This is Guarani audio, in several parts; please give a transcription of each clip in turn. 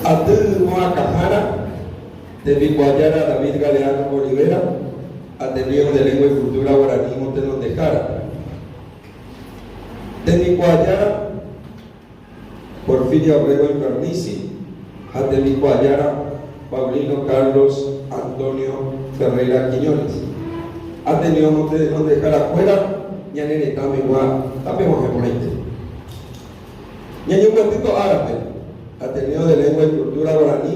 Aty moakãhára, tembikuaajára David Galeano Olivera, Ateneo de Lengua y Cultura Guaraní motenondehára. Tembikuaajára Porfirio Abrego Invernizzi ha tembikuaajára Paulino Carlos Antonio Ferreira Quiñónez. Ateneo motenondeharakuéra ñane retãmegua tapeg̃uahẽ porãite. Ñañombyaty ko árape, Ateneo de Lengua y Cultura Guaraní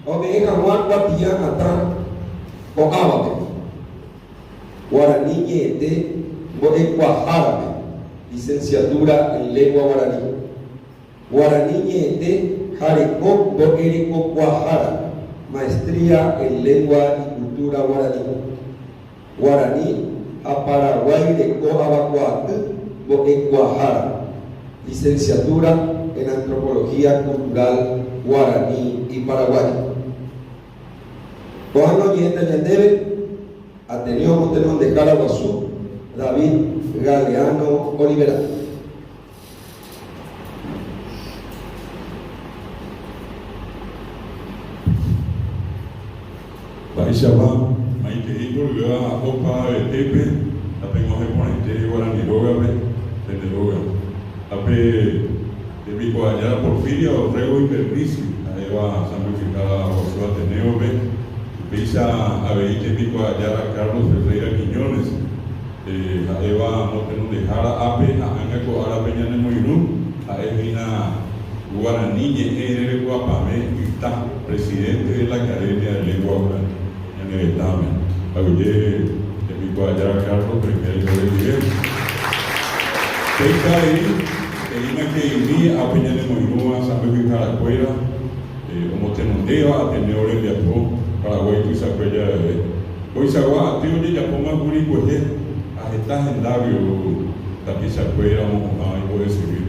ome'ẽ hag̃ua kuatia hatã ko'ãvape, Guarani ñe'ẽte mbo'ekuaahárape, Licenciatura en Lengua Guaraní, Guarani ñe'ẽte ha reko mbo'erekokuaahára, Maestría en Lengua y Cultura Guaraní. Guarani ha Paraguái reko avakuaaty mbo'ekuaahára, Licenciatura en Antropología Cultural Guaraní y Paraguaya. Ko'ág̃a oñe'ẽta ñandéve Ateneo Motenondehára Guasu David Galeano Olivera. Mba'eichagua maitei mboyvéva opavetépe ha peg̃uahẽ porãite guarani rógape pende róga. Ha pe tembikuaajára Porfiria Orrego Invernizzi ha'éva sãmbyhyhára guasu Ateneo-pe, upéicha avei tembikuaajára Carlos Ferreira Quiñónez, Ha'éva motenondehára ápe ha ág̃a ko árape ñanemoirũ, ha'e hína Guarani ñe'ẽ rerekuapavẽ yta, presidente de la Academia de Lengua Guarani ñane retãme. Aguyje tembikuaajára Carlos Primero ndive. Péicha avei he'íma ke'ymi ápe ñanemoirũva sãmbyhyharakuéra omotenondéva Ateneo rembiapo Paraguái tuichakue javeve. Koichagua aty ojejapóma kuri kuehe ha heta hendágui ou tapichakuéra omohu'ãva imbo'esyry.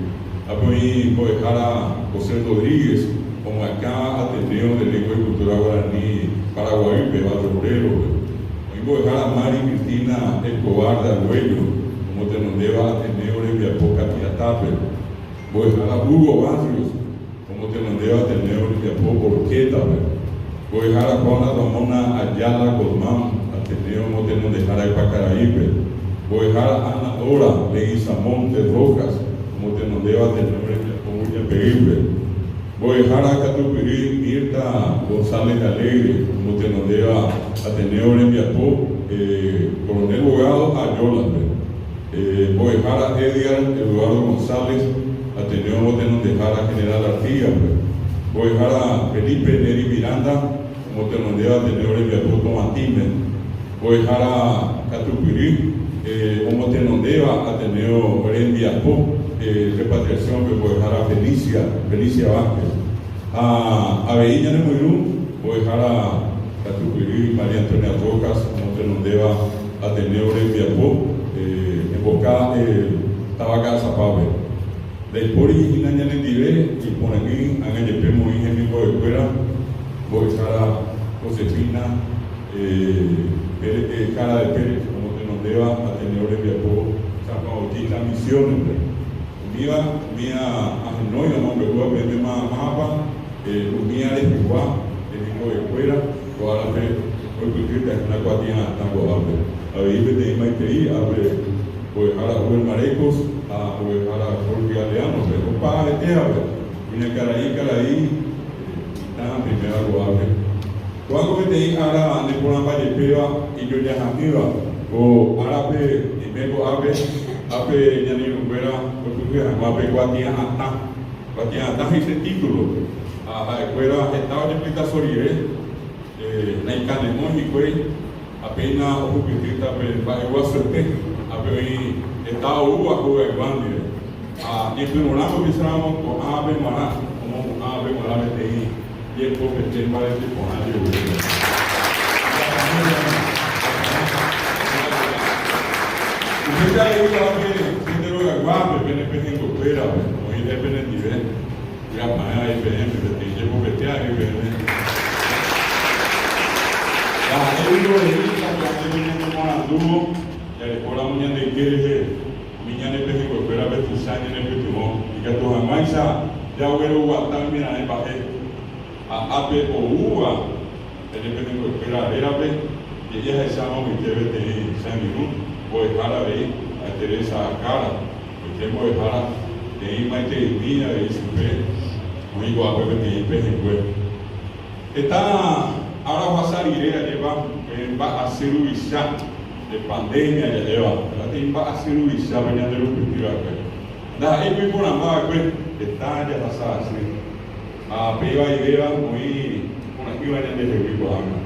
Ápe oĩ mbo'ehára José Rodríguez omyakãva Ateneo de Lengua y Cultura Guaraní Paraguaýpe, Barrio Obrero-pe. Oĩ mbo'ehára Mari Cristina Escobar de Arguello omotenondéva Ateneo rembiapo Capiatápe. Mbo'ehára Hugo Barrios omotenondéva Ateneo rembiapo Horqueta-pe. Mbo'ehára Juana Ramona Ayala Colmán, Ateneo motenondehára Ypacaraípe. Mbo'ehára Ana Dora Leguizamón de Rojas omotenondéva Ateneo rembiapo Mbujapeýpe. Mbo'ehára katupyry Mirta González Alegre omotenondéva Ateneo rembiapo Coronel Bogado ha Ayolas-pe. Mbo'ehára Edgar Eduardo González Ateneo omotenondehára General Artigas-pe. Mbo'ehára Felipe Neri Miranda omotenondéva Ateneo rembiapo Tovatĩme. Mbo'ehára katupyry omotenondéva Ateneo rembiapo repatriación-pe mbo'ehára Felicia, Felicia Vázquez. Ha avei ñanemoirũ mbo'ehára katupyry María Antonia Rojas omotenondéva Ateneo rembiapo emboka táva Ka'asapápe. Ndaipóri hína ñanendive iporã'ỹ ág̃a jepe moĩ hemimbo'ekuéra mbo'ehára Josefina Pérez, Jara de Pérez, omotenondéva Ateneo rembiapo San Juan Bautista Misiones-pe. Umíva umi ahenói omombe'úva peẽme mávapa umía rehegua hemimbo'ekuéra ko árape oipyhýta hína kuatia'atã ko'ápe. Avei peteĩ maitei ápe mbo'ehára Uber Marecos ha mbo'ehára Jorge Galeano-pe, opa aretévape, kuñakarai karai mitã priméva ko'ápe. Ko'ág̃a peteĩ ára neporãmbajepéva ijojaha'ỹva, ko árape ñaime ko'ápe, ápe ñane irũnguéra oipyhy hag̃ua pe kuatia'atã. Kuatia'atã he'ise título, ha ha'ekuéra heta ojepytaso rire, naikane'õi hikuái ha péina ohupytýta pe mba'eguasuete, ápe oĩ heta oúva hogaygua ndive. Ha ñepyrũrã ohecharamo ko'ãvape g̃uarã, omopu'ãvape g̃uarã peteĩ Jepopete mbarete porã jeguépe. Upéicha avei ko'ápe pende rogayguápe, pene pehẽnguekuérape, oĩ rire penendive, vy'apavẽ avei peẽme, peteĩ jepopete avei peẽme. Ndaha'éi rorei sapy'ánte ñañemoarandúvo, jarekóramo ñande yke rehe umi ñane pehẽnguekuérape tuicha ñanepytyvõ, ikatu hag̃uáicha jagueroguata oimeraẽ mba'e. Ha ápe oúva pene pehẽnguekuéra rérape, je'i ahecháma oike peteĩ che angirũ, mbo'ehára avei, ha'e Teresa Acara, oike mbo'ehára peteĩ maiteimi avei chupe oĩ ko'ápe peteĩ pehẽngue. Heta ára ohasa rire ajépa pe mba'asy ruvicha de pandemia ja'éva, peteĩ mba'asy ruvicha pe ñande rupyty va'ekue. Ndaha'éi ku iporãmba va'ekue, heta jahasa asy. Ha pe ivaivéva oĩ iporã'ỹva ñandehegui ko'ág̃a.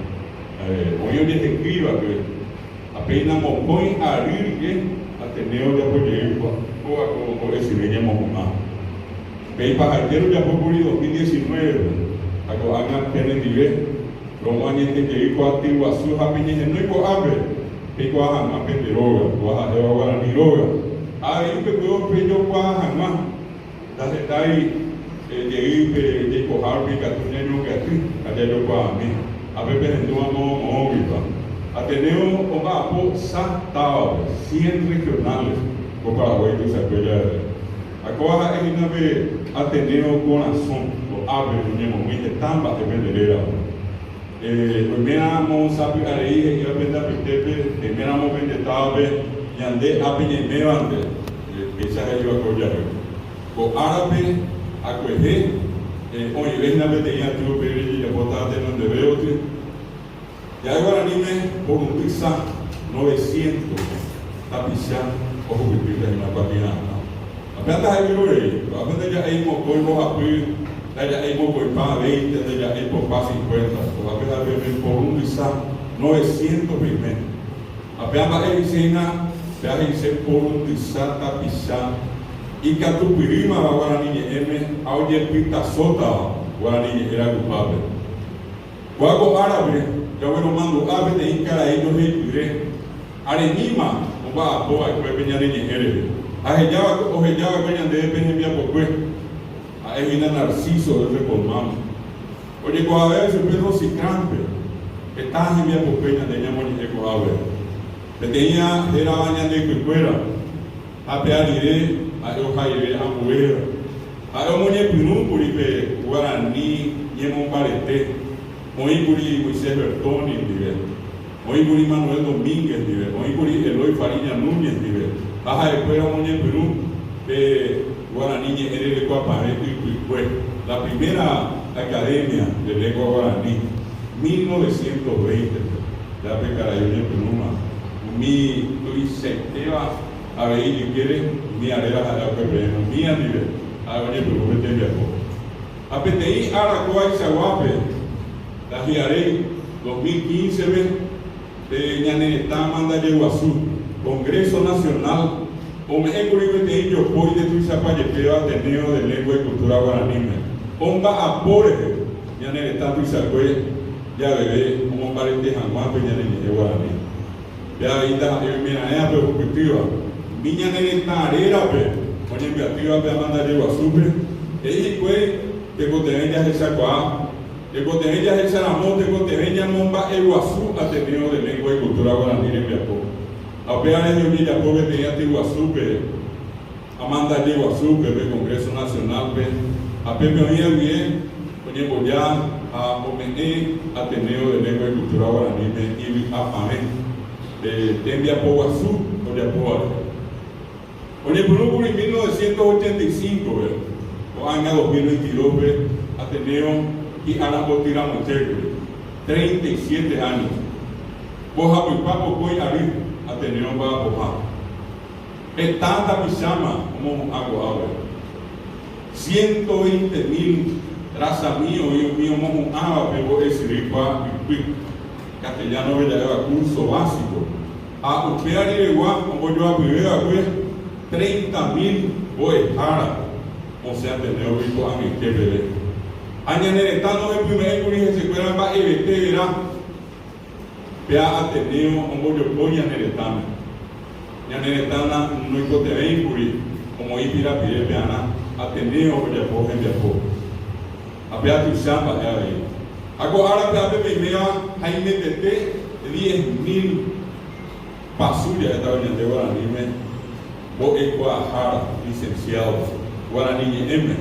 Oĩ ojehekýi va'ekue. Ha péina mokõi ary rire Ateneo ojapo jey kóva ko mbo'esyry ñemohu'ã. Pe ipahaite rojapókuri 2019-pe, ha ko'ág̃a penendive romoañete jey ko aty guasu ha peñehenói ko'ápe peikuaa hag̃ua pende róga, kóva ha'éva Guarani róga, ha avei upekuévo pejokuaa hag̃ua. Ndahetái jey pe jaikoha rupi ikatu ñañombyaty ha jajokuaami, ha pe pehendúva moõmoõguipa. Ateneo omba'apo sa távape, cien regionales, ko Paraguái tuichakue javeve. Ha kóva ha'e hína pe Ateneo korasõ, ko'ápe oñemomýi heta mba'e pende rérape. Oiméramo sapy'arei he'íva pende apytépe, oiméramo pende távape, ñande ápe ñaimévante, péicha he'íva ko jave. Ko árape akuehe oĩve hína peteĩ aty upe rejejapóta tenondeve gotyo. Ja'e guaraníme porundy sa, novecientos, tapicha ohupytýta hína kuatia'atã. Ha péva ndaha'éi vyrorei, ko'ápe ndaja'éi mokõi mbohapy, ndaja'éi mokõipa veinte, ndaja'éi popa cincuenta, ko'ápe ha'e peẽme porundy sa, novecientos peime. Ha péva mba'e he'ise hína, péva he'ise porundy sa tapicha ikatupyrýmava guarani ñe'ẽme ha ojepytasótava guarani ñe'ẽ rayhupápe. Kóa ko árape jagueromandu'a peteĩ karai joheipyre aremíma omba'apo va'ekue pe ñane ñe'ẽ rehe ha oheja va'ekue ñandéve pe hembiapokue, ha'e hína Narciso de Recolmán. Ojekuaavéva chupe Rosicrán-pe, heta hembiapokue ñande ñamoñe'ẽ ko'ápe. Peteĩva hérava ñande ypykuéra. Ha pe arire ha'e ohaive ambuéva. Ha'e omoñepyrũkuri pe guarani ñemombarete, oĩkuri Moisés Bertoni ndive, oĩkuri Manuel Domínguez ndive, oĩkuri Eloy Fariña. Peña Núñez ndive ha ha'ekuéra omoñepyrũ pe Guarani Ñe'ẽ Rerekuapavẽ Ypykue, la primera Academia de Lengua Guaraní, 1920-pe. Péva pe karai oñepyrũma umi tuichaitéva avei ijykére umi aréra ha'e va'ekue peẽme umía ndive ha'e oñepyrũ pe tembiapo. Ha peteĩ ára kóaichaguápe, ndahi'aréi 2015-pe, pe ñane retã amandaje guasu, Congreso Nacional, ome'ẽkuri peteĩ jopói ndetuichapa jepéva Ateneo de Lengua y Cultura Guaraníme, omba'apo rehe ñane retã tuichakue javeve omombarete hag̃ua pe ñane ñe'ẽ guarani. Pe avei ndaha'éi oimeraẽape ohupytýva, umi ñane retã rérape oñembyatýva pe amandaje guasúpe, he'i hikuái tekotevẽ jahechakuaa, tekotevẽ jahecharamo, tekotevẽ ñamomba'eguasu Ateneo de Lengua y Cultura Guarani rembiapo. Ha upéva rehe ojejapo peteĩ aty guasúpe, amandaje guasúpe, pe Congreso Nacional-pe, ha pépe oĩ guie oñemboja ha ome'ẽ Ateneo de Lengua y Cultura Guaraníme ivy'apavẽ pe tembiapo guasu ojapóva rehe. Oñepyrũkuri 1985-pe, ko'ág̃a 2022-pe Ateneo hi'arambotyramoitékuri, 37 años, mbohapypa pokõi ary Ateneo mba'apoha. Heta tapicháma omohu'ã ko'ápe. Ciento veinte mil rasami oĩ umi omohu'ãva pe mbo'esyry kua ypy, castellano-pe ja'éva curso básico, ha upéva riregua ombojoapyve va'ekue treinta mil mbo'ehára osẽ Ateneo-gui ko'ag̃aite peve. Ha ñane retã nohepyme'ẽ kuri hesekuéra mba'evete vera. Péa Ateneo ombojoko ñane retãme. Ñane retã noikotevẽi kuri omoĩ pirapire pearã Ateneo ojapo hembiapo. Ha péa tuicha mba'e avei. Ha ko árape ápe peiméva haimetete diez mil pasu ja'étava ñande guaraníme mbo'ekuaahára, licenciados, guarani ñe'ẽme.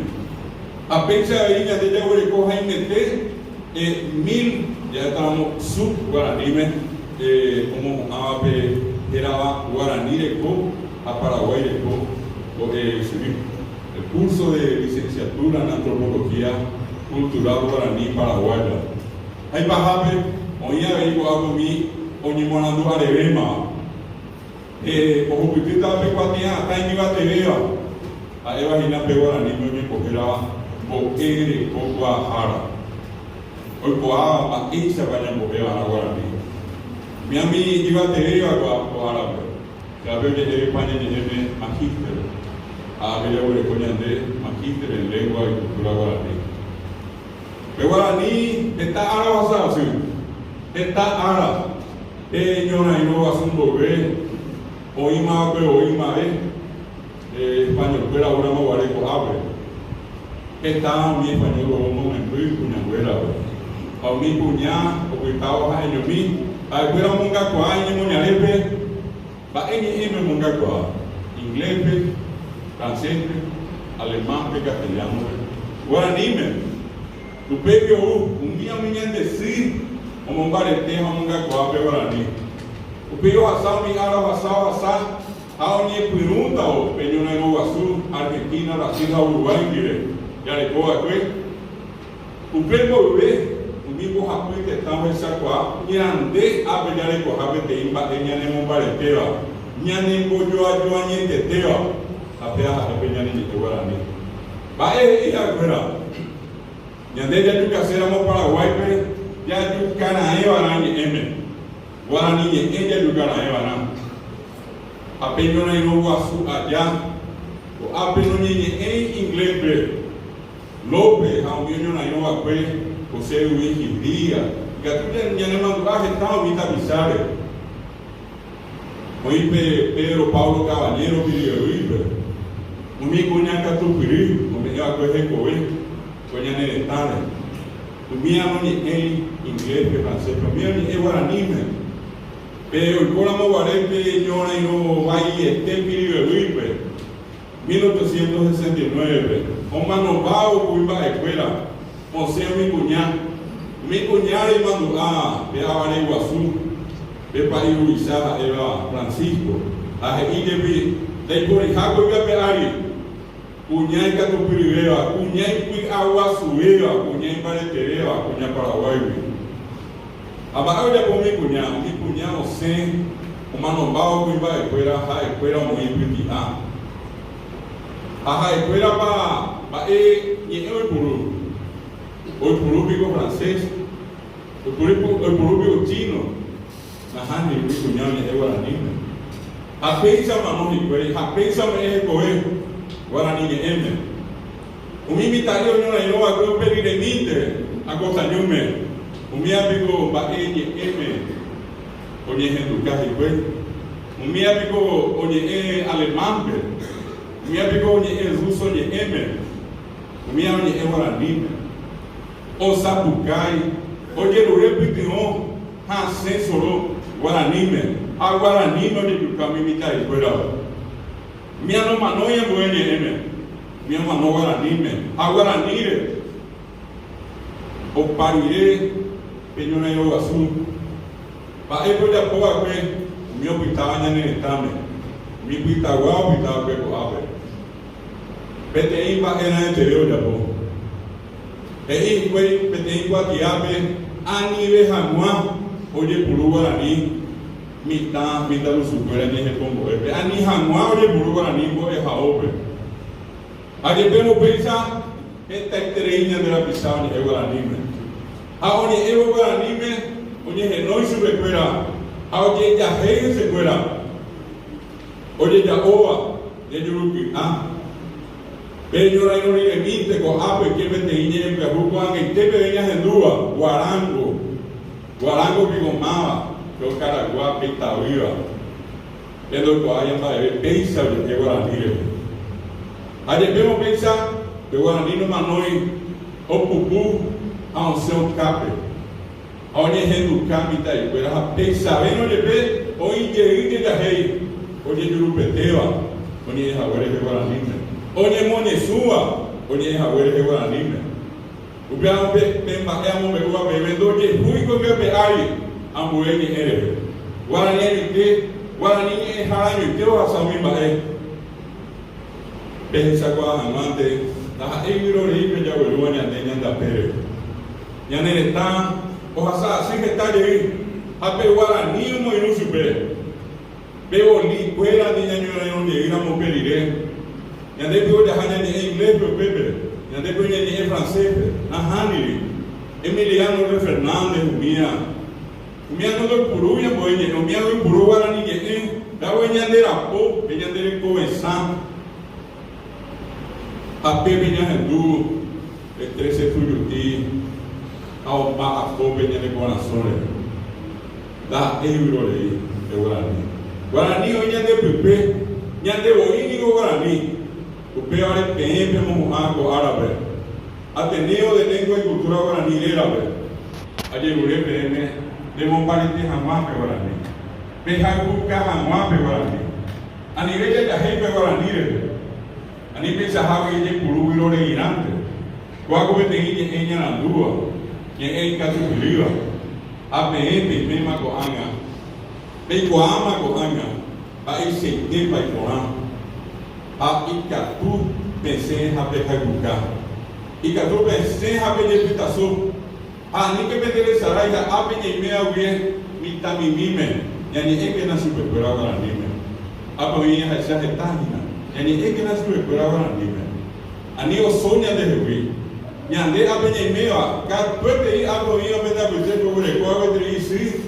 Ha péicha avei ñande jaguereko haimete mil ja'étaramo su guaraníme omohu'ãva pe hérava guarani reko ha paraguái reko mbo'esyry, el curso de licenciatura en antropología cultural guaraní paraguaya. Ha ipahápe oĩ avei ko'ápe umi oñemoarandu arevémava. Ohupytýtava pe kuatia atã ijyvatevéva, ha'éva hína pe guaraníme oñembohérava mbo'e reko kuaahára, oikuaáva mba'éichapa ñambo'eva'erã guarani. Umi ami ijyvatevéva ko árape, pévape oje'e España ñe'ẽme magíster, ha ápe jaguereko ñande magíster en lengua y cultura guarani. Pe guarani heta ára ohasa asy, heta ára. Pe ñorairõ guasu mboyve oĩma va'ekue voi ymave español-kuéra oúramo guare ko'ápe. Heta umi español ou omomemby kuñanguérape. Ha umi kuña opytávo ha'eñomi, ha'ekuéra omongakuaa iñemoñarépe, mba'e ñe'ẽme omongakuaa? Inglés-pe, francés-pe, alemán-pe, castellano-pe, guaraníme. Upégui ou umi umi ñande sy omombarete ha omongakuaa pe guarani. Upéi ohasa umi ára ohasa ohasa ha oñepyrũtavo pe ñorairõ guasu Argentina, Brasil ha Uruguay ndive jareko va'ekue. Upe mboyve umi mbohapy tetã ohechakuaa ñande ápe jarekoha peteĩ mba'e ñanemombaretéva, ñanembojoajuañetetéva ha péva ha'e pe ñane ñe'ẽ guarani. Mba'e he'i ha'ekuéra? Ñande jajukaséramo Paraguáipe jajukaraẽva'erã ñe'ẽme, guarani ñe'ẽ jajukaraẽva'erã. Ha pe ñorairõ guasu aja, ko'ápe noñeñe'ẽi inglés-pe, López ha umi oñorairõva'ekue José Luis Gil Díaz, ikatu ñanemandu'a heta umi tapicháre. Oĩ pe Pedro Pablo Caballero Piribebuy-pe, umi kuña katupyry ome'ẽ va'ekue hekove ko ñane retãre. Umíva noñe'ẽi inglés-pe, francés-pe, umíva oñe'ẽ guaraníme. Pe oikóramo guare pe ñorairõ vaiete Piribebuy-pe, 1869-pe, omanombávo kuimba'ekuéra, osẽ umi kuña. Umi kuñáre imandu'a pe avare guasu, pe pa'i ruvicha ha'éva Francisco. Ha he'i jepi ndaiporiha ko yvy ári kuña ikatupyryvéva, kuña ipy'aguasuvéva, kuña imbaretevéva kuña Paraguáigui. Ha mba'e ojapo umi kuña? Umi kuña osẽ omanombávo kuimba'ekuéra, ha'ekuéra omoĩ ipyti'a. Ha ha'ekuérapa mba'e ñe'ẽ oipuru? Oipuru piko francés? Oipuru piko chino? Nahániri, umi kuña oñe'ẽ guaraníme. Ha péicha omano hikuái, ha péicha ome'ẽ hekove guarani ñe'ẽme. Umi mitã'i oñorairõ va'ekue upe riremínte Acostañúme, umíva piko mba'e ñe'ẽme oñehenduka hikuái? Umíva piko oñe'ẽ alemánpe? Umíva piko oñe'ẽ ruso ñe'ẽme? Umíva oñe'ẽ guaraníme. Osapukái, ojerure pytyvõ hasẽ soro guaraníme ha guaraníme ojejuka umi mitã'ikuérape. Umi anomanói ambue ñe'ẽme, umi omano guaraníme ha guaraníre. Opa rire pe ñorairõ guasu, mba'épa ojapo va'ekue umi opytáva ñane retãme, umi pytagua opyta va'ekue ko'ápe? Peteĩ mba'e raẽteve ojapo. He'i hikuái peteĩ kuatiápe anive hag̃ua ojepuru guarani mitã mitãrusukuéra ñehekombo'épe, ani hag̃ua ojepuru guarani mbo'ehaópe. Ha jepémo upéicha hetaiterei ñande rapicha oñe'ẽ guaraníme. Ha oñe'ẽvo guaraníme oñehenói chupekuéra ha ojejahéi hesekuéra. Ojeja'óva jejuruky'a. Pe ñorairõ riremínte ko'ápe oike peteĩ ñe'ẽ pyahu ko'ag̃aite peve ñahendúva, guarango. Guarango piko máva, pe okaragua, pe itavýva. Pe ndoikuaáiva mba'eve péicha oje'e guarani rehe. Ha jepémo péicha, pe guarani nomanói, opupu ha osẽ okápe. Ha oñehenduka mitã'ikuéra ha peichavérõ jepe oĩ jey jejahéi ojejurupetéva oñe'ẽ hague rehe guaraníme, oñemoñesũva oñe'ẽ hague rehe guaraníme. Upéva pe pe mba'e amombe'úva peẽme ndojehúi ko yvy ape ári ambue ñe'ẽ rehe. Guarani añoite, guarani ñe'ẽhára añoite ohasa umi mba'e. Pehechakuaa hag̃uánte ndaha'éi vyrorei pe jaguerúva ñande ñande apére. Ñane retã ohasa asy heta jey ha pe guarani omoirũ chupe. Pe boli kuérandi ñañorairõ jey ramo upe rire, ñande piko jaha ñañe'ẽ ingléspe upépe, ñande piko ñañe'ẽ francéspe? Nahániri. Emiliano R. Fernández umía. Umía ndoipurúi ambue ñe'ẽ, umía oipuru guarani ñe'ẽ, ndague ñande rapo pe ñande rekovesã. Ha pépe ñahendu pe trece Tuyutí ha omba'apo pe ñane korasõ rehe. Ndaha'éi vyrorei pe guarani. Guarani oĩ ñande pype, ñande voi niko guarani. Upévare peẽ pemohu'ã ko árape. Ateneo de Lengua y Cultura Guarani rérape, ajerure peẽme remombarete hag̃ua pe guarani, pehayhuka hag̃ua pe guarani. Anive jajahéi pe guarani rehe, ani peichahágui ejepuru vyroreirãnte. Kóa ko peteĩ ñe'ẽ iñarandúva, ñe'ẽ ikatupyrýva, ha peẽ peiméma ko'ág̃a, peikuaáma ko'ág̃a mba'eichaitépa iporã. Ha ikatu pesẽ ha pehayhuka. Ikatu pesẽ ha pejepytaso. Ha aníke penderesarái ha ápe ñaime aguie mitãmimíme, ñañe'ẽkena chupekuéra guaraníme. Ápe oĩ jahecha heta hína, ñañe'ẽkena chupekuéra guaraníme. Ani oso ñandehegui. Ñande ápe ñaiméva, katuetei ápe oĩva pende apytépe oguerekóva gueteri isy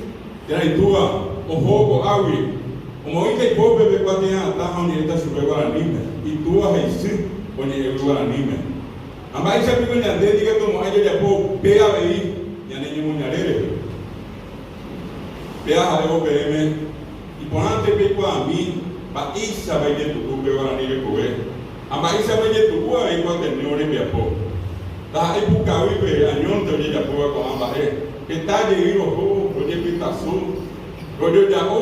térã itúva, oho ko'águi. Omoĩta ipópe pe kuatia atã ha oñe'ẽta chupe guaraníme, itúva ha isy oñe'ẽgui guaraníme. Ha mba'éicha piko ñande ndikatumo'ãi jajapo upe avei ñane ñemoñare rehe? Péva ha'évo peẽme, iporãnte peikuaami mba'éichapa ijetu'u pe guarani rekove ha mba'éichapa ijetu'u avei ko Ateneo rembiapo. Ndaha'éi pukavýpe añónte ojejapóva ko'ã mba'e, heta jey roho rojepytaso Rojoja'o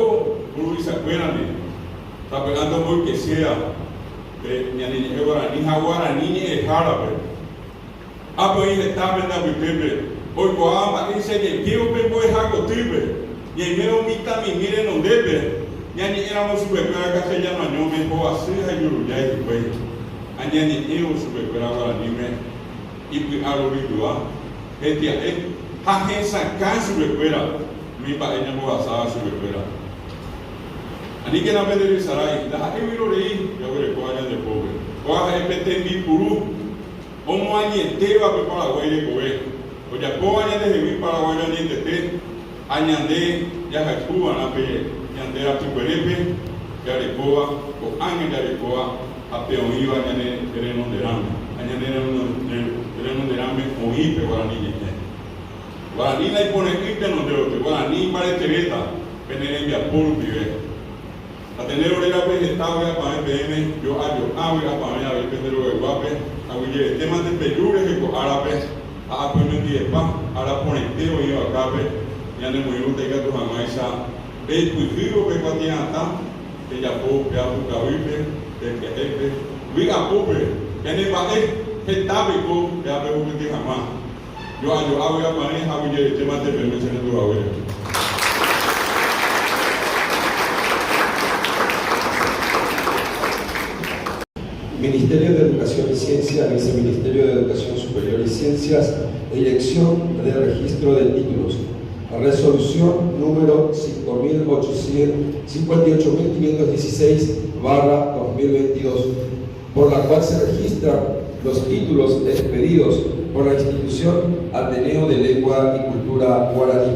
mburuvichakuérandi, sapy'ánte omboykeséva pe ñane ñe'ẽ guarani ha guarani ñe'ẽhárape. Ápe oĩ heta pende apytépe oikuaáva mba'éicha jaikévo pe mbo'eha kotýpe, ñaimévo mitãmimi renondépe. Ñañe'ẽramo chupekuéra castellano añóme hovasy ha ijurujái hikuái, ha ñañe'ẽvo chupekuéra guaraníme ipy'a roryjoa, hetia'e ha hesakã chupekuéra umi mba'e ñambohasáva chupekuéra. Aníkena pende resarái, ndaha'éi vyrorei jaguerekóva ñande pópe. Kóva ha'e pe tembipuru omoañetéva pe Paraguái rekove, ojapóva ñandehegui paraguayo añetete ha ñande jahayhuva'erã pe ñande rapykuerépe jarekóva, ko'ág̃a jarekóva ha pe oĩva ñane renonderãme. Ha ñane renonderãme oĩ pe guarani ñe'ẽ. Guarani naipore'ỹi tenonde gotyo, guarani imbaretevéta pene rembiapo rupive. Ateneo rérape heta vy'apavẽ peẽme, jo'a jo'a vy'apavẽ avei pende rogayguápe, aguyjeretémante peju rehe ko árape ha apyñondivepa ára porãite oĩva okápe, ñanemoirũta ikatu hag̃uáicha peipyhývo pe kuatia'atã, pejapo pe apukavýpe, pe pya'épe, vy'apópe, ñanemba'e heta peiko pe apehupyty hag̃ua. Jo'a jo'a vy'apavẽ ha aguyjeretémante peẽme che rendu haguére. Ministerio de Educación y Ciencia, Viceministerio de Educación Superior y Ciencias, Dirección de Registro de Títulos. Resolución número 58.516/2022, por la cual se registran los títulos expedidos por la institución Ateneo de Lengua y Cultura Guaraní.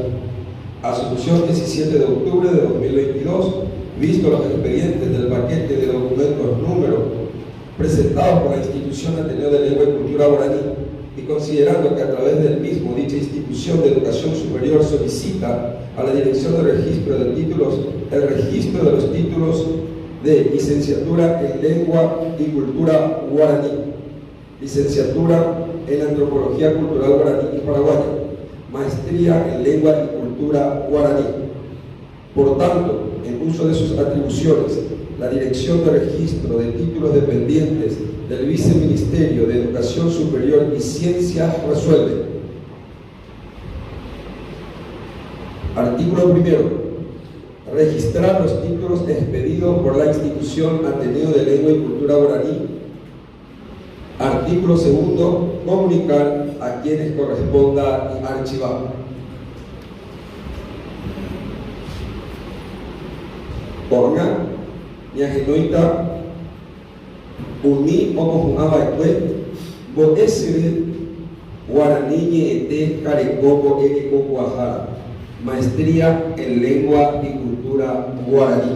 Asunción, 17 de octubre de 2022, visto los expedientes del paquete de documentos número presentados por la institución Ateneo de Lengua y Cultura Guaraní y considerando que a través del mismo dicha institución de educación superior solicita a la Dirección de Registro de Títulos el registro de los títulos de licenciatura en Lengua y Cultura Guaraní, licenciatura en Antropología Cultural Guaraní y Paraguaya, maestría en Lengua y Cultura Guaraní. Por tanto, en uso de sus atribuciones, la Dirección de Registro de Títulos Dependientes del Viceministerio de Educación Superior y Ciencia resuelve. Artículo primero. Registrar los títulos expedidos por la institución Ateneo de Lengua y Cultura Guaraní. Artículo segundo. Comunicar a quienes corresponda y archivar. Ko'ág̃a ñahenóita umi omohu'ã va'ekue mbo'esyry Guarani ñe'ẽte ha reko mbo'erekokuaahára, Maestría en Lengua y Cultura Guaraní.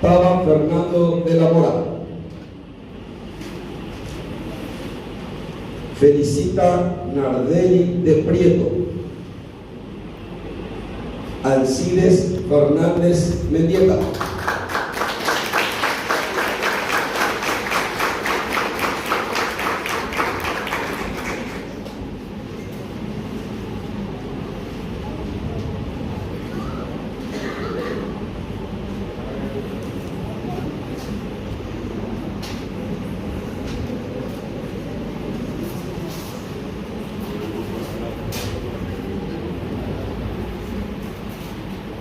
Táva Fernando de la Mora. Felicita Nardelli de Prieto. Alcides Fernández Mendieta.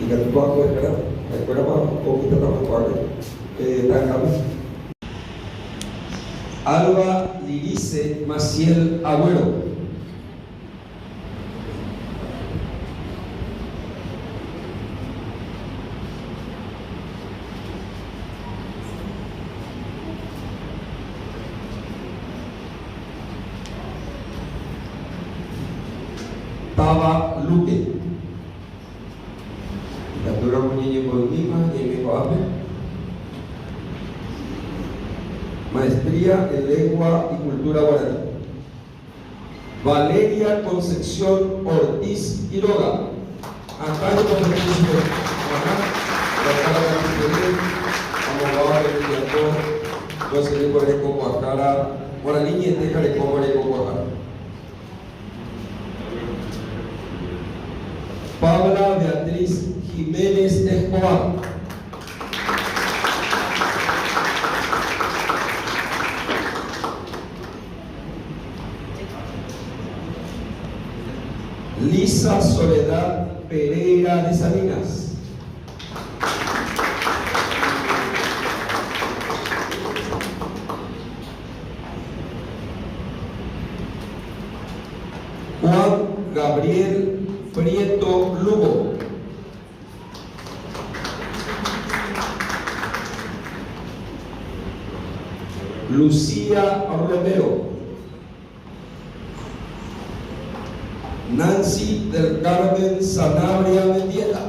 Ikatúpa oespera ha'ekuérapa opytáta oikuaáre pe ta'angápe? Alba Lirice Maciel Agũero. Táva Luque. Ikatúramo ñañembo'ymíma ñaime ko'ápe. Maestría en Lengua y Cultura Guaraní. Valeria Concepción Ortiz Quiroga. Akã ñemombe'u chupe g̃uarã, Guatára Katupyry, amoguáva rembiapo Joasyry Mbo'erekokuaahára, Guarani ñe'ẽte ha reko mbo'erekokuaahára. Paula Beatriz Jiménez Escobar. Lisa Soledad. Salinas. Juan Gabriel Prieto Lugo. Lucía Romero. Nancy del Carmen Sanabria Mendieta.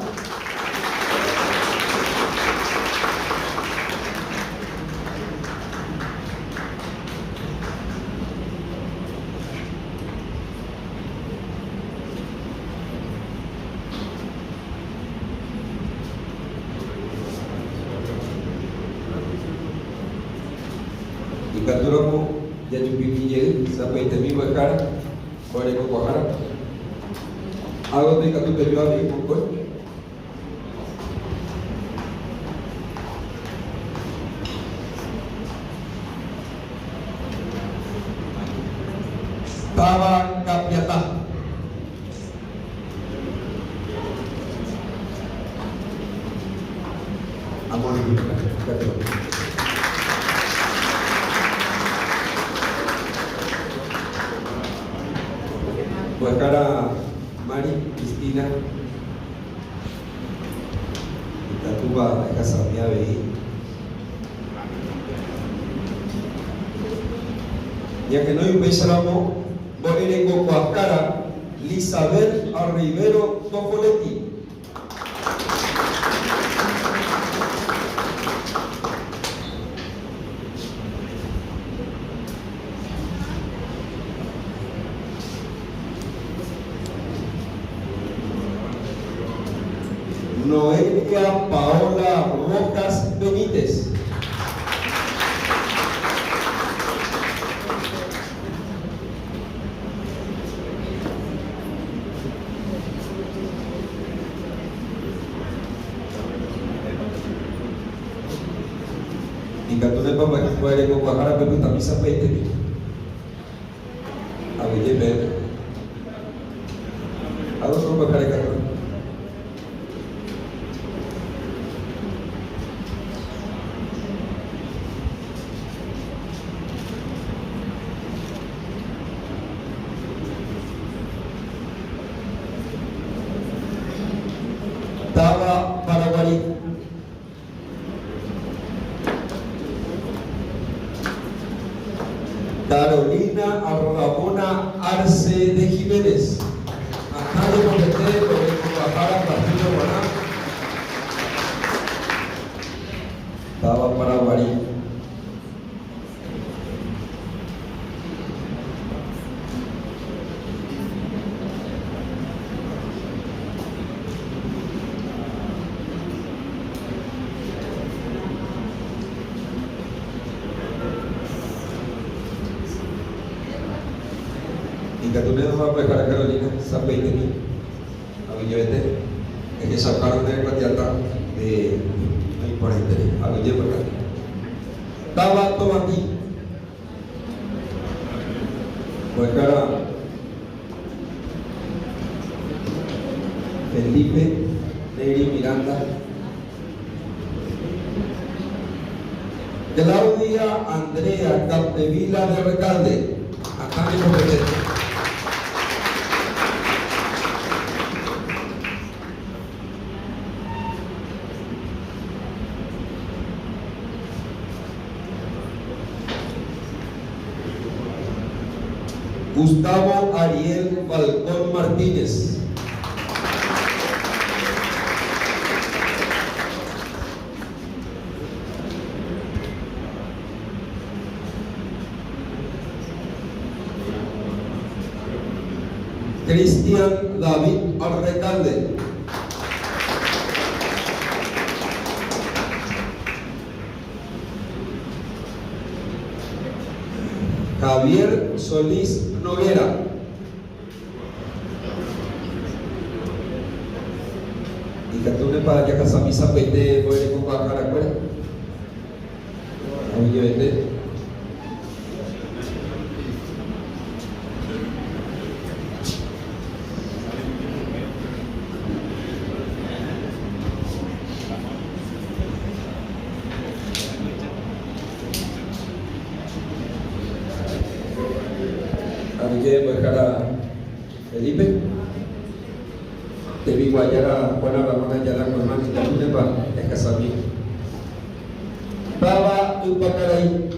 Ikatúramo jajupimi jey sapy'aitemi mbo'ehára, mbo'erekokuahára. Ágotyo ikatu peju avei mokõi. Táva Capiatá. Mbo'ehára Mari Cristina ikatúva ehasami avei. Ñahenói upéicharamo mbo'erekokuaahára Lisabel Rivero Tofoletti. Noelia Paola Rojas Benítez. Ikatu nepamba'e rekokuahára pepytami sapy'aitemi. Aguyje peẽme. Adolfo Mba'e katu. Táva Paraguari. Carolina Ramona Arce de Jiménez. Akã jepopete orekokuahára Castillo guarã. Táva Paraguari. Ikatu ne ojapohára Carolina sapy'aitemi aguyjevete ehechaukáro nde kuatiata nde oĩporãiterei aguyje porãite. Táva Tovatĩ. Mbo'ehára Felipe Neri Miranda. Claudia Andrea Capdevila de Recalde. Akã ñembopete. Gustavo Ariel Falcón Martínez. Cristian David Recalde. Javier Solís Noguera. Ikatúnepa jahasami sapy'aite mbo'erekokuaaharakuéra? Aguyjevete. Aguyje mbo'ehára Felipe. Tembiguajára Juana Ramona Ayala Colmán ikatúnepa ehasami. Táva Ypakarai.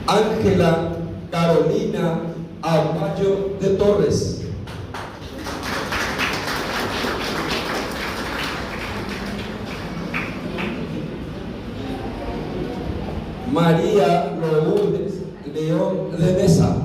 Ángela Carolina Aguayo de Torres. María Lourdes León de Mesa.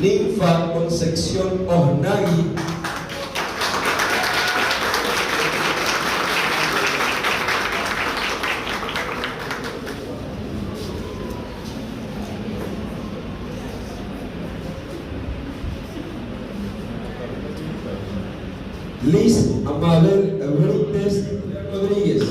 Ninfa Concepción Osnagui. Liz Amabel Brites Rodríguez.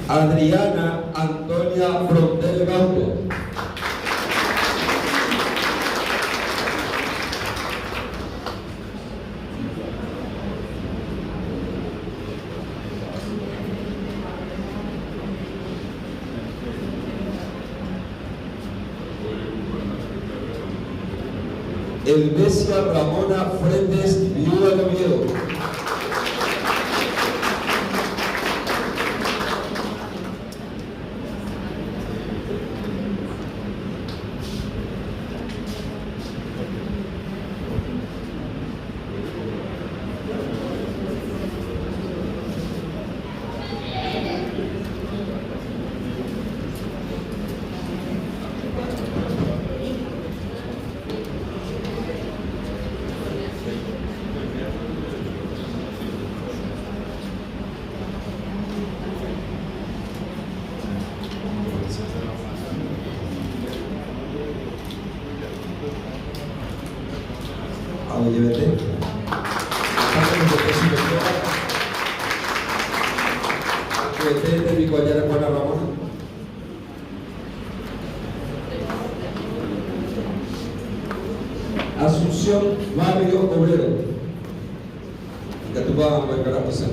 Adriana Antonia Frontel Gauto. Elvesia Ramona Frentes, viuda de Oviedo. Aguyjevete. Aguyjevete tembikuajára Juana Ramona. Asunción, Barrio Obrero. Ikatúpa mbo'ehára José.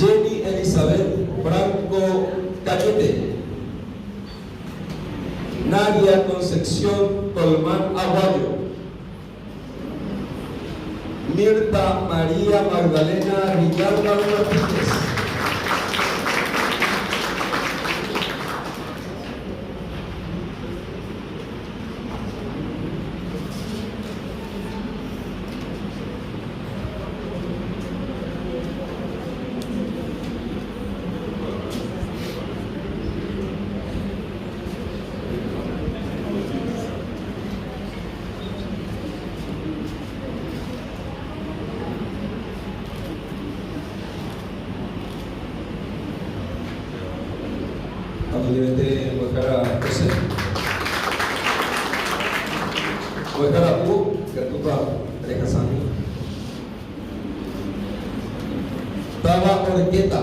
Jenny Elizabeth Franco Cañete. Nadia Concepción Colmán Aguayo. Mirta María Magdalena Villalba Martínez. Aguyjevete mbo'ehára José. Mbo'ehára Hugo, ikatúpa rehasami. Táva Horqueta.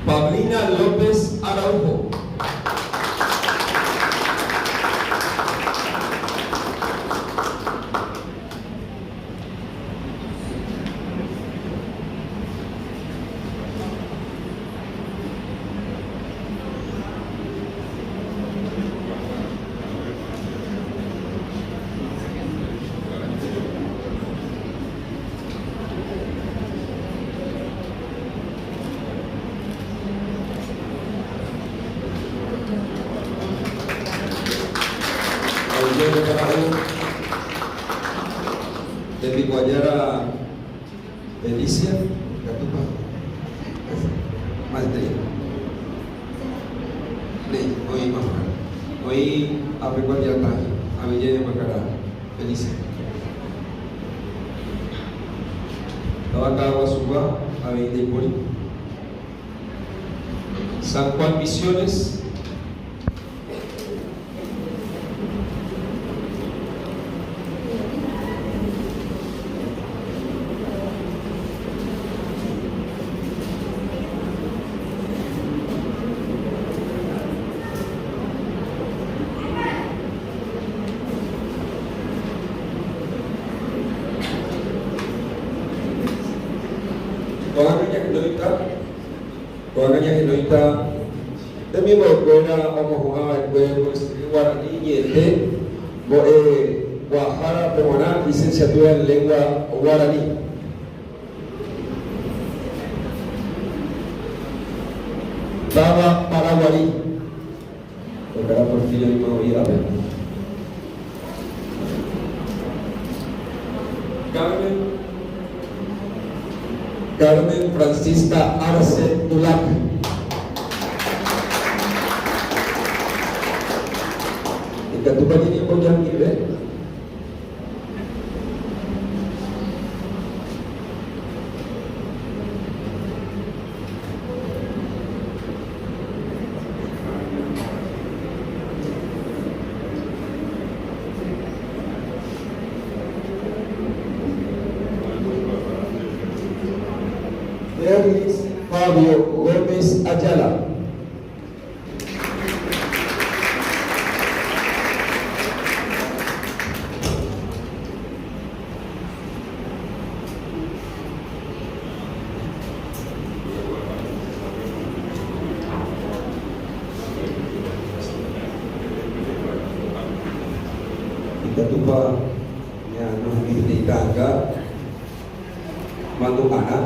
Pablina López Araujo. Ojehekara'u tembikuaajára Felicia ikatúpa maestría. Néi, oĩ mafara. Oĩ ápe kuatiata avei mafara Felicia. Táva Caaguazugua avei ndaipóri. San Juan Misiones. Ko'ág̃a ñahenóita, ko'ág̃a ñahenóita Temimbo'ekuéra omohu'ãva'ekue mbo'esyry guarani ñe'ẽte mbo'ekuaahárape g̃uarã Licenciatura en Lengua Guarani. Táva Paraguari. Okára Porfirio Imao'i ápe. Carmen Carmen Francisca Arce Dulac. Ikatúpa ñañembojapive? Derlis Fabio Gómez Ayala. Ikatúpa ñañoha'ãmi peteĩ ta'anga mandu'arã?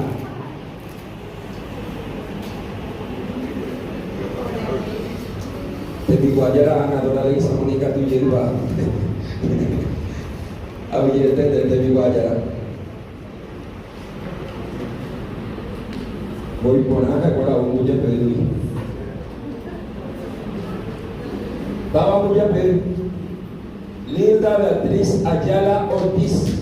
Tembikuaajára Ana Dora Leguizamón ikatu jeýva aguyjete nde tembikuaajára. Voi porã ha'ekuéra ou Mbujapýgui. Táva Mbujapy, Linda Beatriz Ayala Ortiz.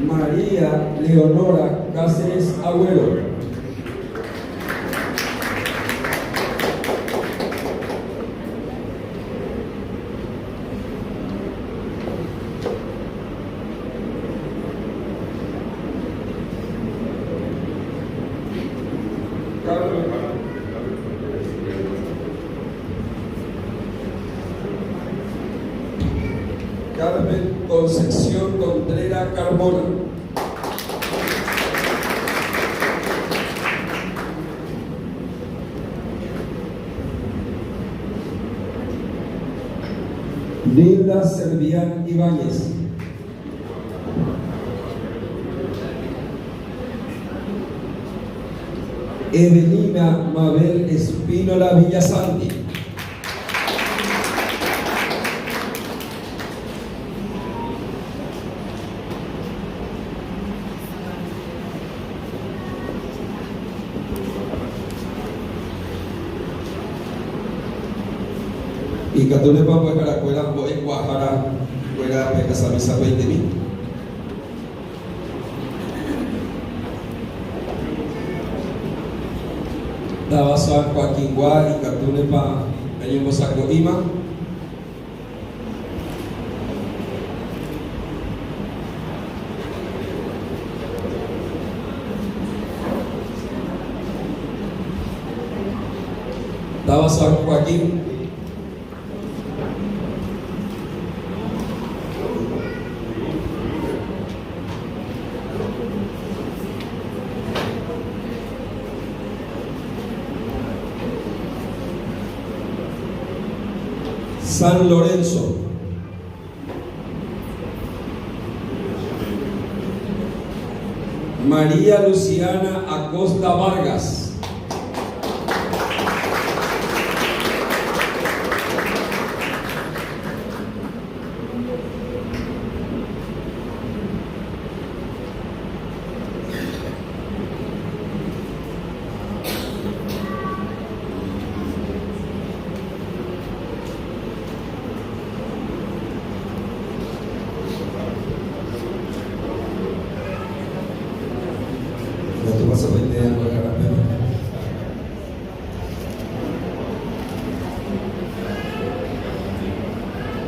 María Leonora Cáceres Agüero. Carmen Concepción Contrera Carmona. Nilda Servián Ibáñez. Evelina Mabel Espínola Villasanti. Ikatúnepa mbo'eharakuéra mbo'ekuaahára kuéra pehasami sapy'aitemi? Táva San Joaquín-gua ikatúnepa peñembosako'íma? Táva San Joaquín. San Lorenzo. María Luciana Acosta Vargas.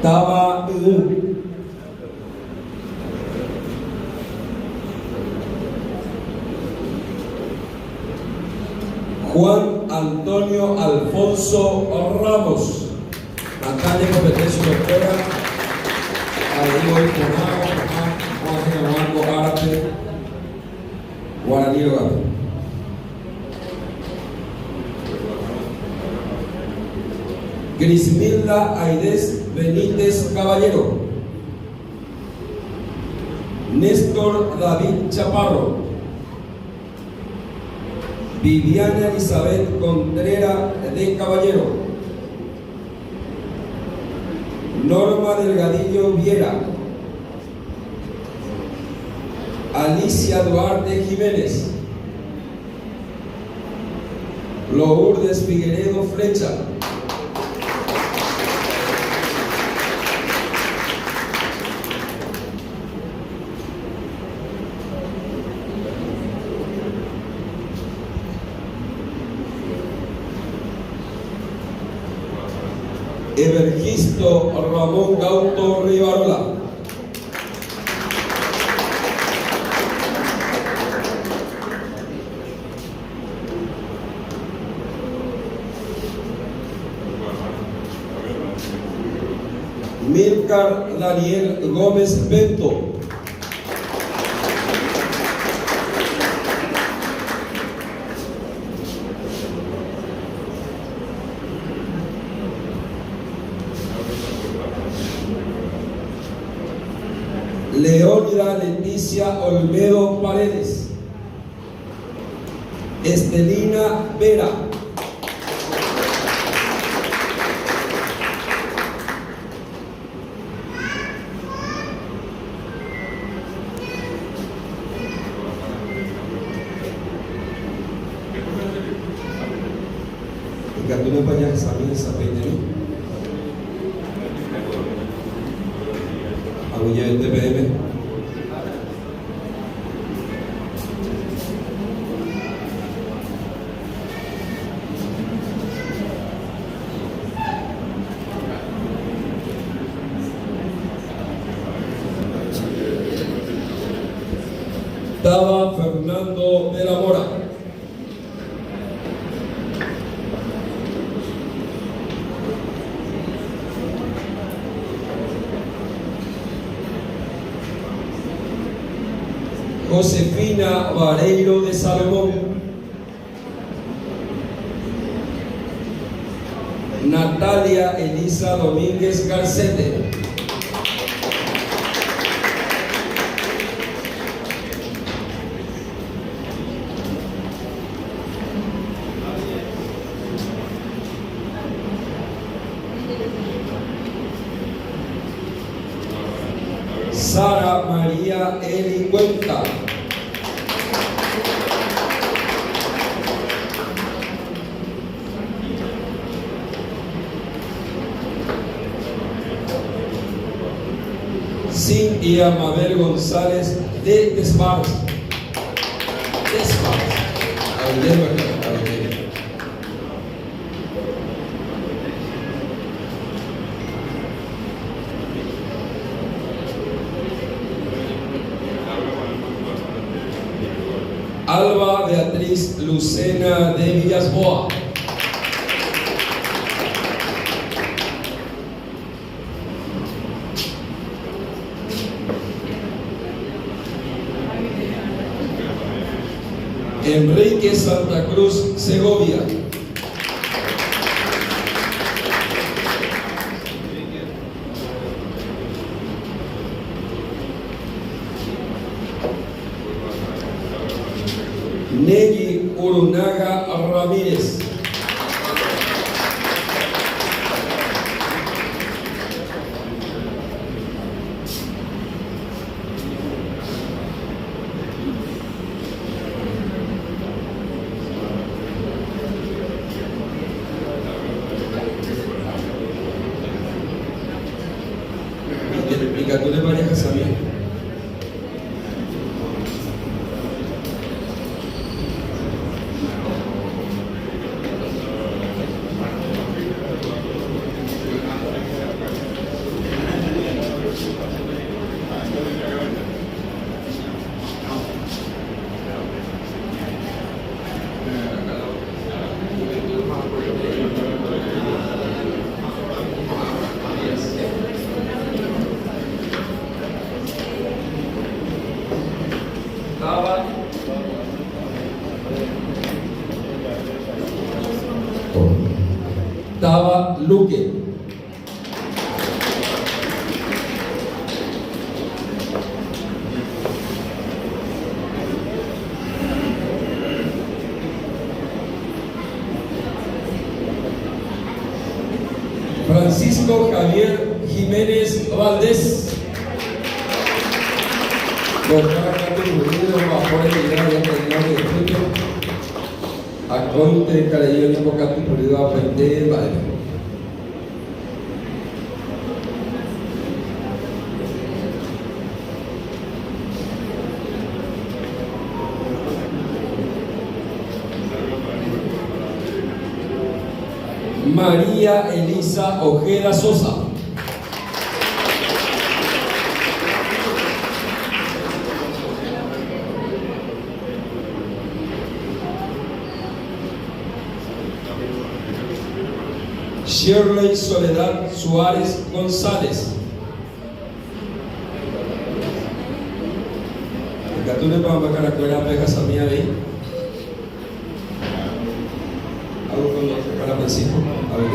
Táva Yvy. Juan Antonio Alfonso Ramos. Natalia compete chupekuéra avei voi porã opu'ã og̃uahẽ hag̃ua ko árape Guarani rógape. Crismilda Aidez Benítez Caballero. Néstor David Chaparro. Viviana Elizabeth Contrera de Caballero. Norma Delgadillo Viera. Alicia Duarte Jiménez. Lourdes Figueredo Flecha. Evergisto Ramón Gauto Rivarola. Milcar Daniel Gómez Bento. Leónida Leticia Olmedo Paredes. Estelina Vera. Ikatúnepa jahechami hesape ijere? Aguyjevete peẽme. Táva Fernando de la Mora. Josefina Vareiro de Salomón. Natalia Elisa Domínguez Garcete. Sara María Eli Cuenca. Cintia Mabel González de Desvars. Desvars. Alba Beatriz Lucena de Villasboa. Enrique Santa Cruz Segovia. Urunaga Ramírez. Ikatúnepa jahasami? Táva Luque. Francisco Javier Jiménez Valdés. Akóinte karai oñembokatupyrýva opaite mba'épe. María Elisa Ojeda Sosa. Shirley Soledad Suárez González. Ikatúnepa mbakarakuéra pehasami avei? Algo con para Francisco, a ver.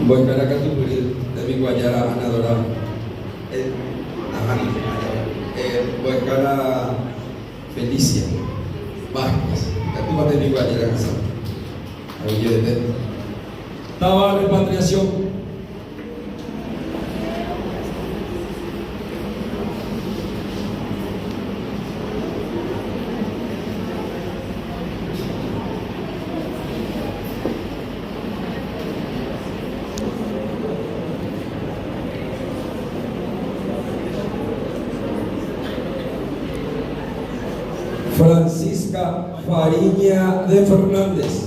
Mbo'ehára katupyry tembikuaajára Ana Dora Mbo'ehára Felicia Vázquez ikatúva tembikuaajára hasa aguyjevete. Táva repatriación. Francisca Fariña de Fernández.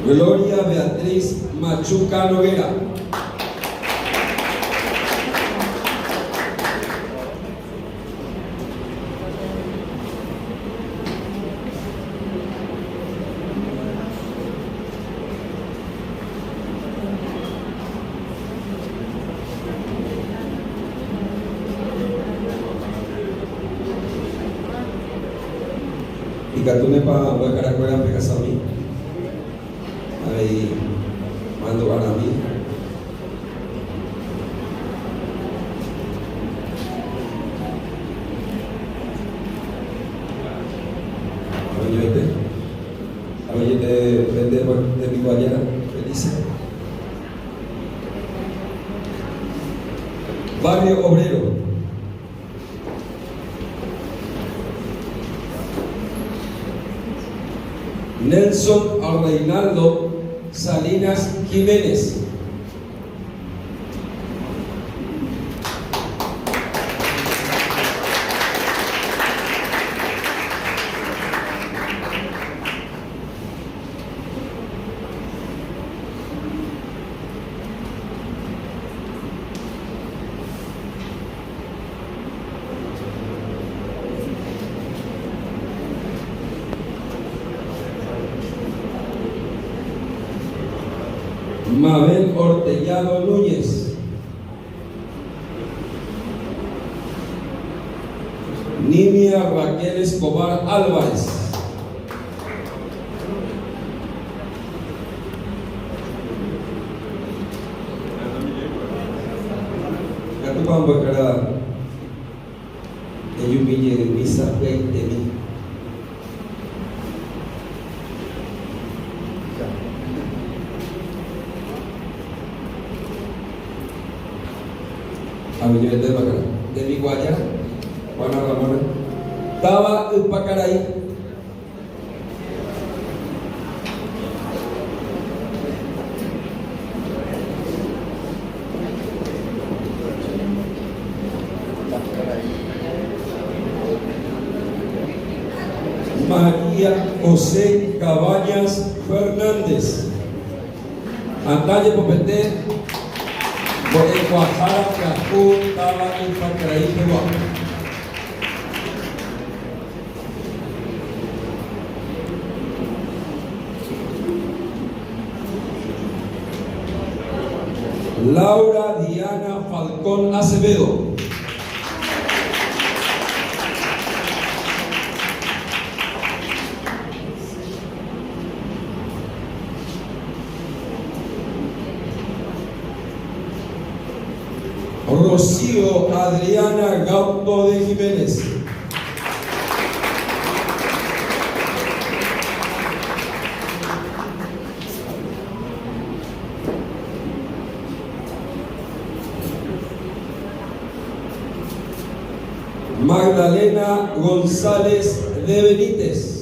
Gloria Beatriz Machuca Noguera. Ikatúnepa mbo'eharakuéra pehasami avei mandu'arãmi? Ojoete. Ojoete pende tembikuaajára. Felicia. Barrio Obrero. Nelson Reinaldo Salinas Jiménez. Mabel Ortellado Núñez. Nimia Raquel Escobar Álvarez. Ikatúpa ambo'ehára ejumi jeymi sapy'aitemi. Aguyjevetémakara. Tembikuaajára, Juana Ramona, táva Ypakarai. María José Cabañas Fernández. Andaje popete mbo'ekuaahára pyahu táva Ypakarai pegua. Laura Diana Falcón Acevedo. Rocío Adriana Gauto de Jiménez. Magdalena González de Benítez.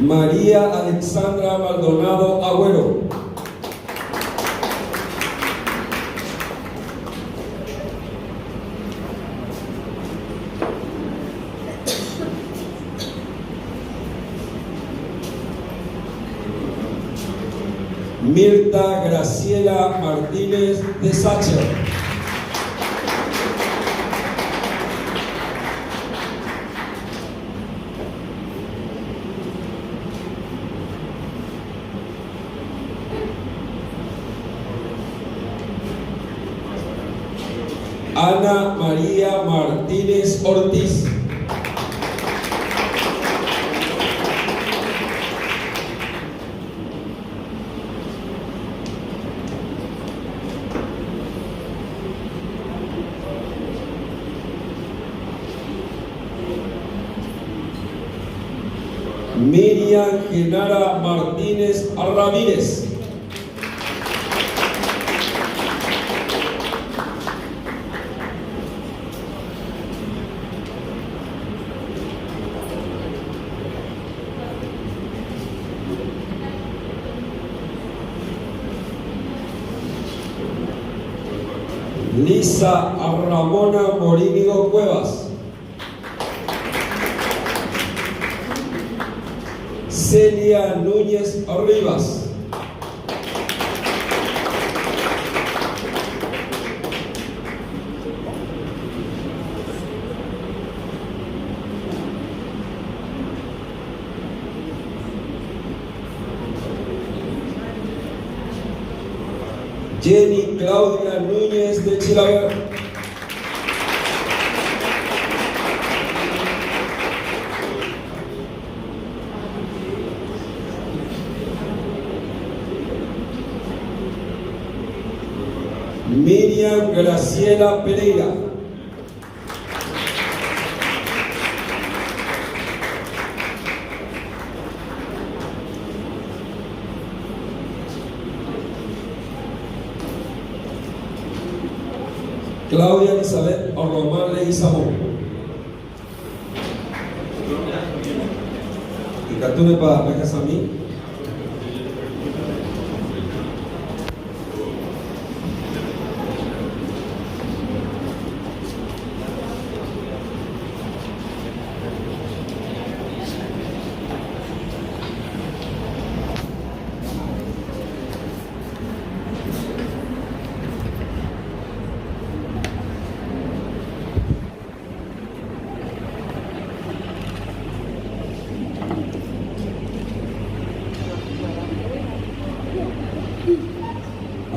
María Alexandra Maldonado Agüero. Mirta Graciela Martínez de Sacher. Ana María Martínez Ortiz. Miriam Genara Martínez Ramírez. Lisa Ramona Morínigo Cuevas. Celia Núñez Rivas. Jenny Claudia Núñez de Chilaver. Miriam Graciela Pereira. Claudia Elizabeth Román Leguizamón. Ikatúnepa pehasami?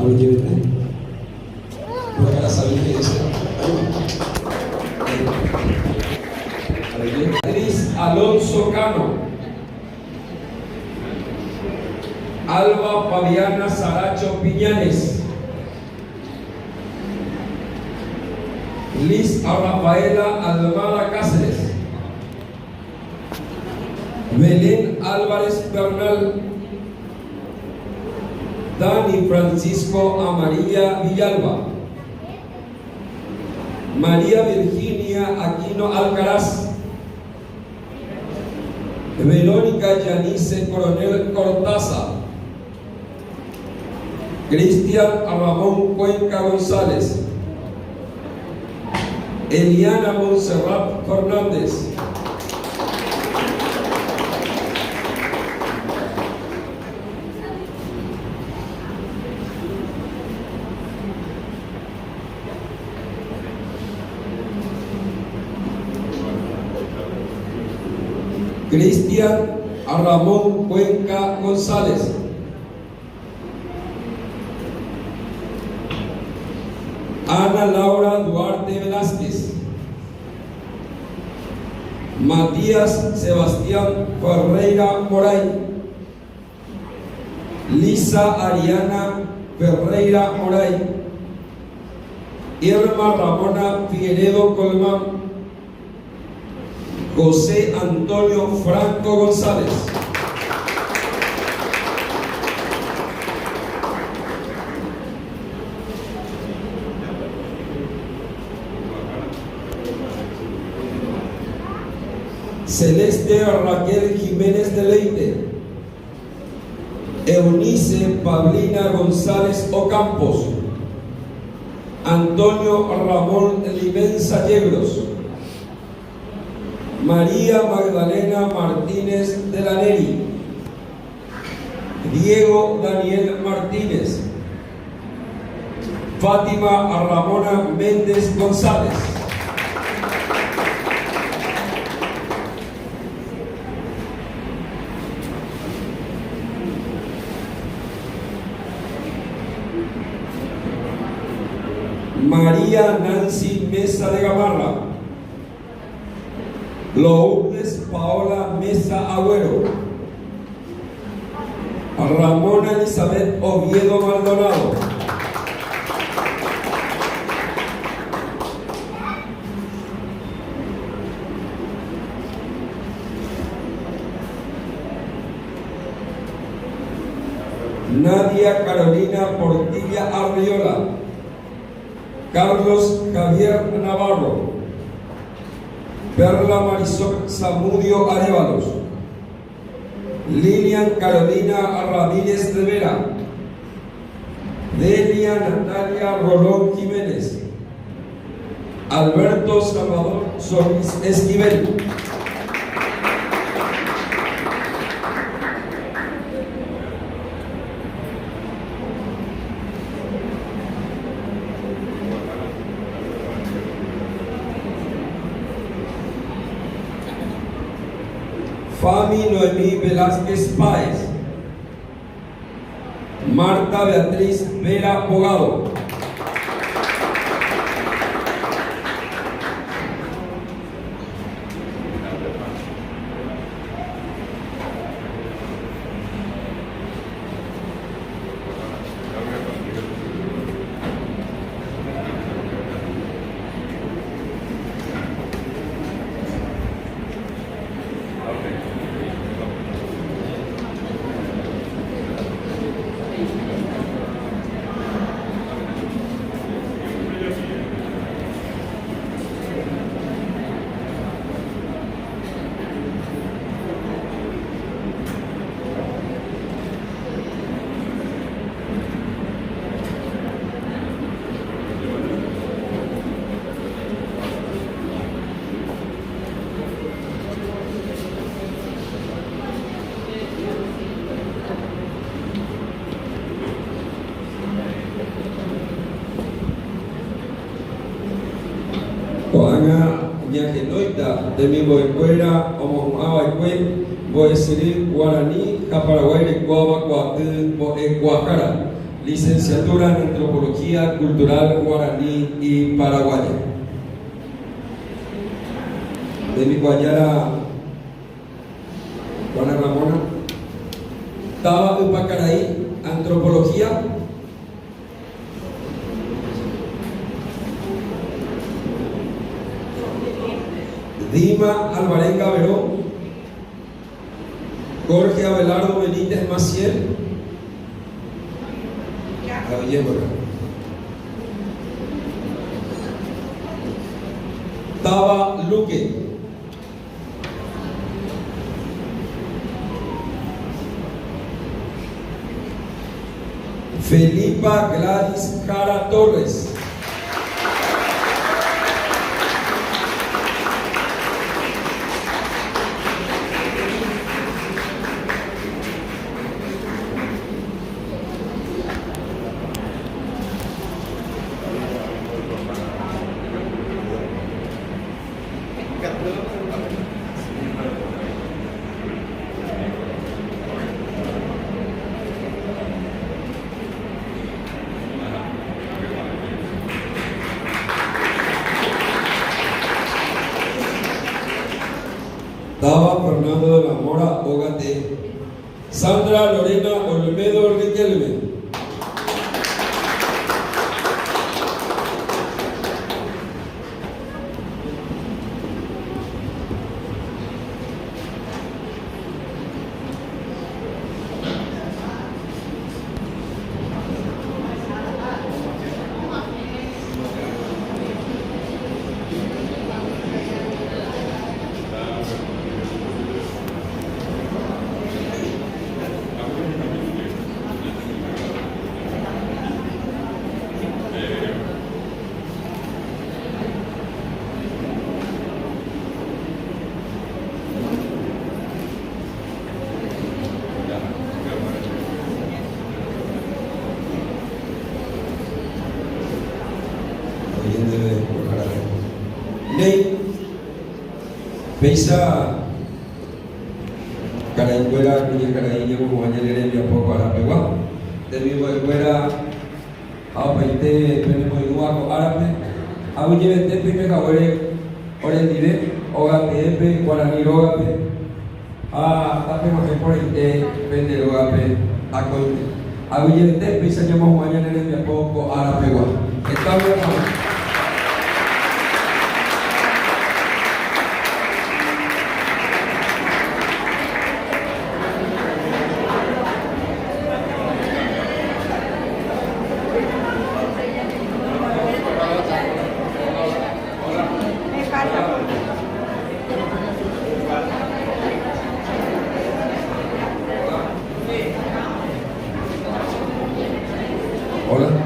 Aguyjevete. Beatriz Alonso Cano, Alba Fabiana Saracho Piñanes, Liz Rafaela Almada Cáceres, Belén Álvarez Bernal, Dani Francisco Amarilla Villalba, María Virginia Aquino Alcaraz, Verónica Yanice Coronel Cortaza, Cristian Ramón Cuenca González, Eliana Montserrat Fernández. Cristian Ramón Cuenca González. Ana Laura Duarte Velázquez. Matías Sebastián Ferreira Moray. Lisa Ariana Ferreira Moray. Irma Ramona Figueredo Colmán. José Antonio Franco González. Celeste Raquel Jiménez de Leite. Eunice Pablina González Ocampos. Antonio Ramón Limensa Yebros. María Magdalena Martínez de la Neri. Diego Daniel Martínez. Fátima Ramona Méndez González. María Nancy Mesa de Gamarra. Lourdes Paola Mesa Agüero. Ramona Elizabeth Oviedo Maldonado. Nadia Carolina Portilla Arriola. Carlos Javier Navarro. Perla Marisol Zamudio Arévalos. Lilian Carolina Ramírez Rivera. Delia Natalia Rolón Jiménez. Alberto Salvador Solís Esquivel. Fami Noemí Velázquez Páez. Marta Beatriz Vera Bogado. Ko'ág̃a ñahenóita temimbo'ekuéra omohu'ãva'ekue mbo'esyry Guarani ha Paraguái rekuáva ko aty mbo'ekuaahára. Licenciatura en Antropología Cultural Guaraní y Paraguaya. Tembikuaajára Juana Ramona, Táva Ypakarai, Antropología. Dima Alvarenga Verón, Jorge Abelardo Benítez Maciel, Táva Luque. Felipa Gladys Jara Torres. Táva Fernando de la Mora, Ógate. Sandra Lorena Olmedo Riquelme. Néi, péicha karaikuéra kuñakarai ñamohu'ã ñane rembiapo ko arapegua, temimbo'ekuéra ha opaite penemoirũva ko árape, aguyjevete peime haguére orendive óga teépe, guarani rógape, ha tapeg̃uahẽ porãite pende rógape akóinte. Aguyjevete péicha ñamohu'ã ñane rembiapo ko ára pegua. Heta vy'apavẽ.